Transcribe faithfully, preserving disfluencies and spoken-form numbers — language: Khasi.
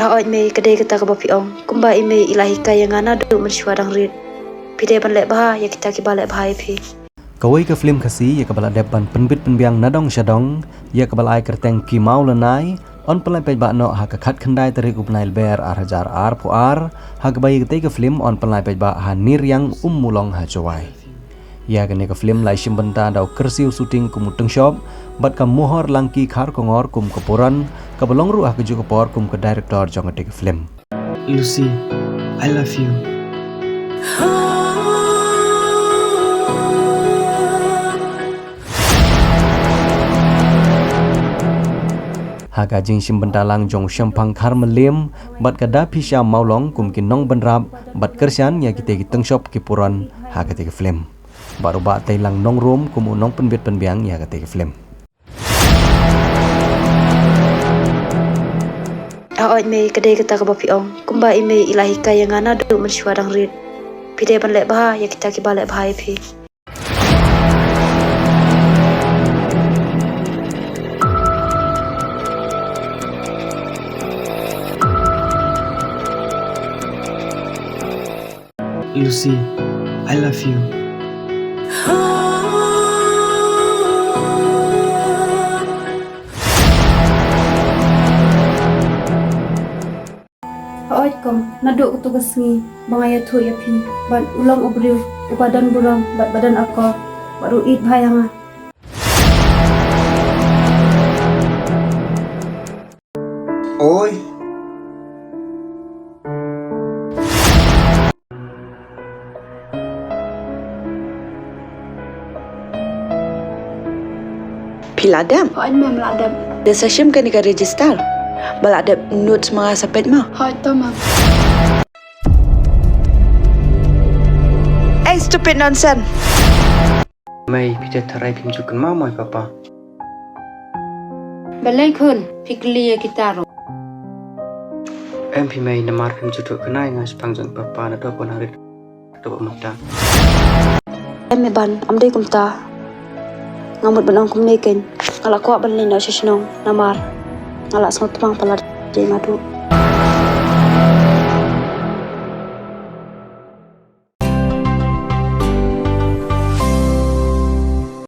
Hooid mei, ka dei kata kaba phi ong. Kumba i mei i la hikai ïa nga naduh mynshuwa dang rit. Phi dei ban leh bha ïa kita kiba leh bha ïa phi. Kawei ka film Khasi ïa kaba la dep ban pynbit pynbiang na dong sha dong ïa kaba la ai kyrteng Ki Mawlanai, yn pynlait paidbah noh ha ka khatkhyndai tarik u bnai Lber ar hajar arphew ar, ha kaba ïa katei ka film yn pynlait paidbah ha Niriang Ummulong ha Jowai. Ïa kane ka film la shim bynta da u Kyrsiew Shooting kum u tyngshop bad ka Mohor Langki Kharkongor kum ka puran, kaba long ruh ha kajuh ka por kum ka director jong katei ka film. Lucy, I love you. Ha ka jingshim bynta lang jong u Shemphang Kharmylliam bad ka Daphisha Mawlong kum ki nongbynrap bad kyrshan ïa kitei ki tyngshop ki puran ha katei ka film. Bad u Bah Teilang Nongrum kum u nongpynbit pynbiang ïa katei ka film. Hooid mei, ka dei kata kaba phi ong. Kumba i mei i la hikai ïa nga naduh mynshuwa dang rit. Phi dei ban leh bha ïa kita kiba leh bha ïa phi. Lucy, I love you. Hooid kong, naduh kato ka sngi ba nga ïathuh ïa phi, bad u long u briew uba don burom bad ba don akor bad u ïeit bha ïa nga. Oi. Phi la dep? Hooid mem, la dep. Da sa shim kane ka register ba la dep notes ma nga sa peit ma. Hooid to mem. Ei, stupid nonsense. Mei, phi te tharai phim ju kynmaw mo i papa. Balei khun, phi kylli ïa kita ruh? Em phi mei, namar phim ju duh kane nga shaphang jong i papa naduh ba nang rit, naduh ba mynta. Em mei Ban, ym dei kumta. Nga mut ban ong kumne kein, nga la kwah ban leit noh sha shnong namar nga la sngewthuh palat jai naduh.